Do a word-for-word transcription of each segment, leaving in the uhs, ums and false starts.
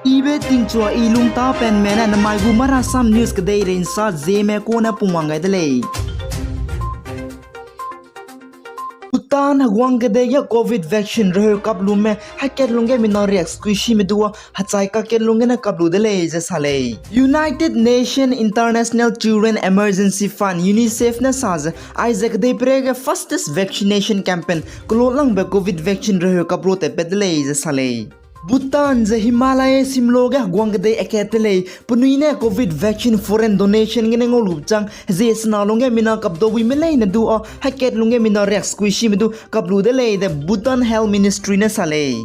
Ibe tingchua i lungtapenme ne namai gu Marasam News kedeirei nsa Zeme kune pungwang gai de lei. Bhutan heguang kedei ge Covid vaccine reheu kap lume hakat lungge mina riak squishy me du a hechai kakat lungge ne kap lu de lei ze sa lei. United Nations International Children Emergency Fund, UNICEF ne sa ze, aize kedei pere ge fastest vaccination campaign kelotlangbe Covid vaccine reheu kap lu tatpat de lei ze sa lei. Bhutan ze Himalaya simlo ge heguang kedei akat de lei, penui ne Covid vaccine foreign donation gene ngau lu chang, ze sena lungge mina kap dau buime leine du a hakat lungge mina riak squishy me du kap lu de lei de Bhutan Health Ministry ne sa lei.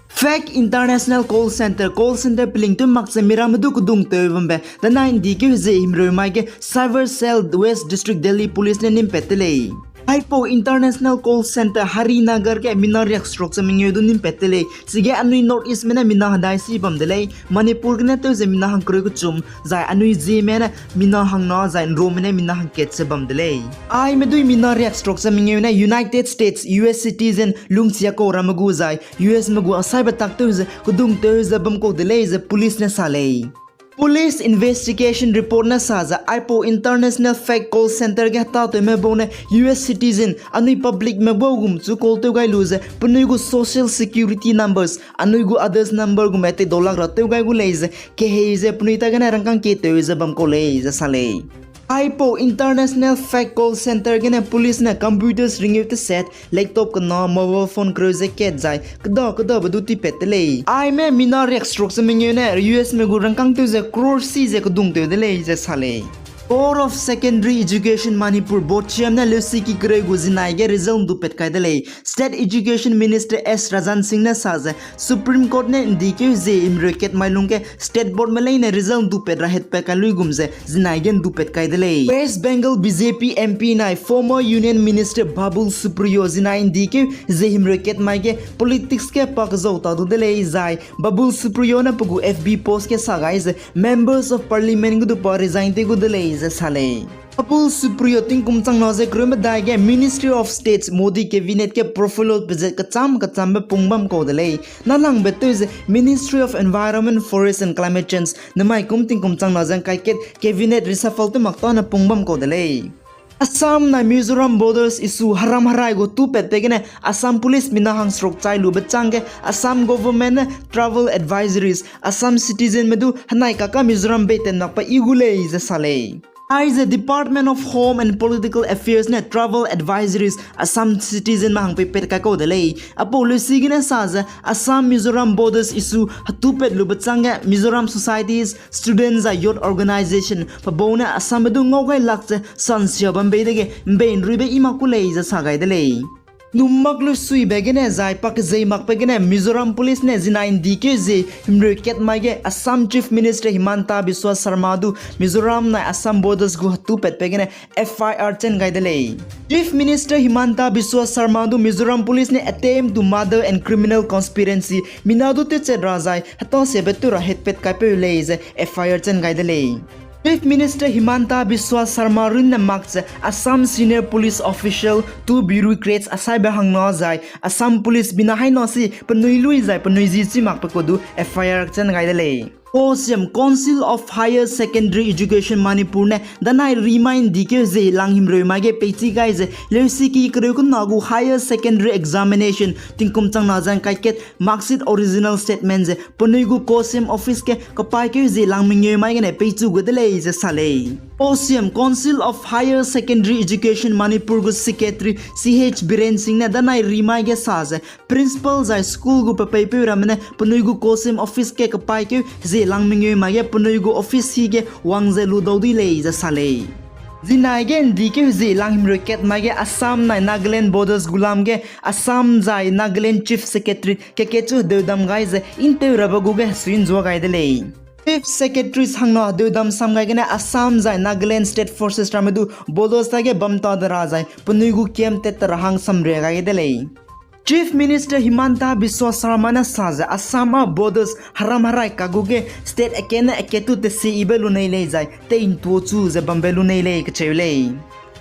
Fake International Call Center, call center peling tew mak ze miramme du kedungtew bambe danai ndikeu ze himreu mai ge Cyber Cell, West District, Delhi Police ne nimpat de lei. Aipau International Call Center Harinagar ge mina riak seruk ze mengeu du nimpat de lei. Chige anui North East me ne mina hedai si bam de lei. Manipur gene tew ze mina hangkereu kechum, zai anui Zeme ne mina hangna, zai Nrome ne mina hangkat ze bam de lei. Aime dui mina riak seruk ze mengeu ne United States, U S citizen, lungchia kau ramme gu zai U S me gu asaibe tak tew ze kedungtew ze bam kau de lei ze police ne sa lei. Police investigation report ne sa ze aipau international fake call center ge hetatewme bau ne U S citizen anui public me bau gum chu call tew gai lu ze penui gu social security numbers, anui gu Aadhaar number gum e tei daulak ra tew gai gu lei ze kehei ze penui ta gene rangkâng kie tew ze bam kau lei ze sa lei. Aipau international fake call center gene police ne computers ringeu teset, laptop kena, mobile phone kereu ze kat zai keda kedabe du tipat de lei. Aime mina riak seruk ze mengeu ne U S me gu rangkâng tew ze crore si ze kedungtew de lei ze sa lei. Board of Secondary Education Manipur, BOSEM ne leusiki kereu gu zinai ge result ndupat kai de lei. State Education Minister S Rajan Singh ne sa ze Supreme Court ne ndikeu ze himreu kat mai lungge state board me leine result ndupat ra hetpat kai luigum ze zinai ge ndupat kai de lei. West Bengal B J P M P nai former Union Minister Babul Supriyo zinai ndikeu ze himreu kat mai ge politics ge pa kezau ta du de lei zai Babul Supriyo ne pe gu F B post ge sa gai ze Members of Parliament gu du pa resign tew gu de lei ze sa lei. Babul Supriyo tingkum changna ze kereu medai ge Ministry of States Modi Cabinet ge portfolio pezat kecham kechambe pung bam kau de lei. Nalangbe tew ze Ministry of Environment, Forest and Climate Change nemai kum tingkum changna ze ngkai kat Cabinet reshuffle tew mak tâne pung bam kau de lei. Assam nai Mizoram borders issue heram herai gu tupatbe gene Assam Police mina hangseruk chai lube changge Assam government ne travel advisories, Assam citizenme du henai kaka Mizoram bei tenmakbe i gu lei ze sa lei. Aize Department of Home and Political Affairs ne travel advisories Assam citizenme hang peipat kai kau de lei. Apau leusiki gene sa ze Assam Mizoram borders issue hetupat lube changge Mizoram societies, students zai youth organisation pe bau ne Assam me du ngau gai lak ze sansia bam bei dege mbei nruibe i mak ku lei ze sa gai de lei. Num mak lu suibe gene zai pa kezei makbe gene Mizoram Police ne zinai ndikeu ze himreu kat mai ge Assam Chief Minister Himanta Biswa Sarma du Mizoram nai Assam borders gu hetupatbe gene F I R chen gai de lei. Chief Minister Himanta Biswa Sarma du Mizoram Police ne attempt to murder and criminal conspiracy mina du tewchat ra zai hetasiabe tew ra hetpat kaipeu lei ze F I R chen gai de lei. Chief Minister Himanta Biswa Sarma runne mak ze Assam senior police official, two bureaucrats asaibe hangna zai Assam Police mina haina si penui lui zai penui zi chi makbe kau du F I R chen gai de lei. Kosiam Council of Higher Secondary Education Manipur ne danai rimai ndikeu ze lang himreu mai ge peichi gai ze leusiki kereu kena gu higher secondary examination tingkum changna ze ngkai kat marksheet original statement ze penui gu Kosiam office ge kapaîkeu ze lang mengeu mai gene peichu gu de lei ze sa lei. Kosiam Council of Higher Secondary Education Manipur gu secretary C H Biren Singh ne danai rimai ge sa ze principal zai school gu pepeipeu ramme ne penui gu Kosiam office ge kapaîkeu ze lang mengeu mai ge penui gu office hi ge wang ze lu dau dui lei ze sa lei. Zinai ge ndikeu ze lang himreu kat mai ge Assam nai Nagaland borders gu lam ge Assam zai Nagaland Chief Secretary kekechu hedeudam gai ze intew rabe gu ge hesui nzua gai de lei. Chief Secretaries hangna hedeudam sam gai gene Assam zai Nagaland State Forces ramme du borders ta ge bam ta de ra zai penui gu kiam tat ta ra hang samria gai de lei. Chief Minister Himanta Biswa Sarma ne sa ze Assam a borders heram herai kagu ge state akene aketu tesibe lunei lei zai tei ntuo chu ze bambe lunei lei kacheu lei.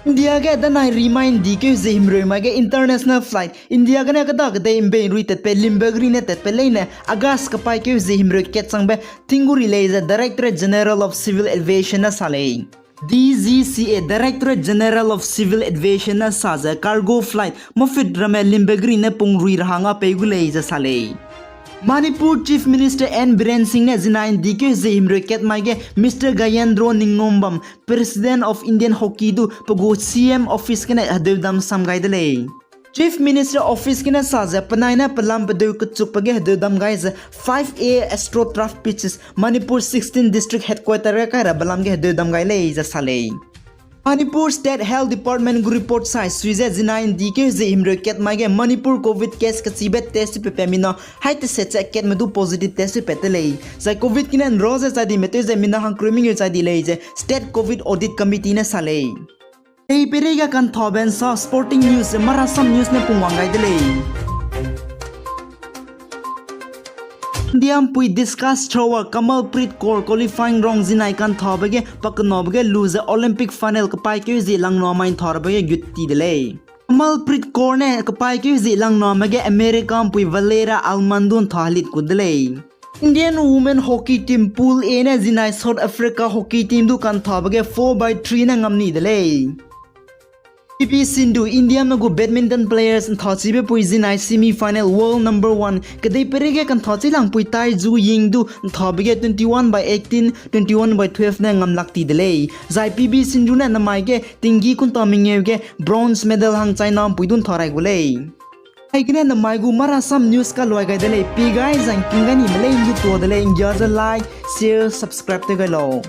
India ge danai rimai ndi keu ze himreu mai ge international flight India gene keda kedei mbei rui tatpe limbe geri ne tatpe leine August kepaî keu ze himreu kat changbe tinggu ri lei ze Directorate General of Civil Aviation ne sa lei. D G C A, Directorate General of Civil Aviation ne sa ze cargo flight mafit ramme limbe geri ne pung rui ra hangge pei gu lei ze sa lei. Manipur Chief Minister N Biren Singh ne zinai ndi keu ze himreu kat mai ge Mister Gayendra Ningombam, President of Indian Hockey du pe gu C M office gene hedeudam sam gai de lei. Chief Minister office gene sa ze penai ne pelam pedeu kechukbe ge hedeudam gai ze five A AstroTurf pitches, Manipur sixteen district headquarter ge kai ra belam ge hedeudam gai lei ze sa lei. Manipur State Health Department gu report sai sui ze zinai ndi keu ze himreu kat mai ge Manipur COVID case kechibe test pe pe mina hai teset ze katme du positive test pe te lei. Zai COVID gene nro ze chai dime tew ze mina hangkereu mengeu chai di lei ze State COVID Audit Committee ne sa lei. Tei peireige kanthabe nsa sporting news ze marasam news ne pungwang gai de lei. Indiampui discus thrower Kamalpreet Kaur qualifying round zinai kanthabe ge pakenabe ge lu ze Olympic final kepaî keu zi langna mai nthabe ge gut ti de lei. Kamalpreet Kaur ne kepaî keu zi langname ge Americampui Valera Alman du ntha helit ku de lei. Indian women hockey team Pool A ne zinai South Africa hockey team du kanthabe ge four by three ne ngam ni de lei. P V Sindhu, Indiame gu badminton players nthachibe pui zinai semi final world number one kedei peireige kanthachi langpui Tae Ju Ying du nthabe ge twenty-one by eighteen, twenty-one by twelve ne ngamlak ti de lei. Zai P V Sindhu ne namai ge tinggi kunta mengeu ge bronze medal hang Chinampui du ntha rai gu lei. Aigene namai gu marasam news kaluai gai de lei, pi gai zang king gai nime lei ndu tua de lei, nggia ze like, share, subscribe tew gai lau.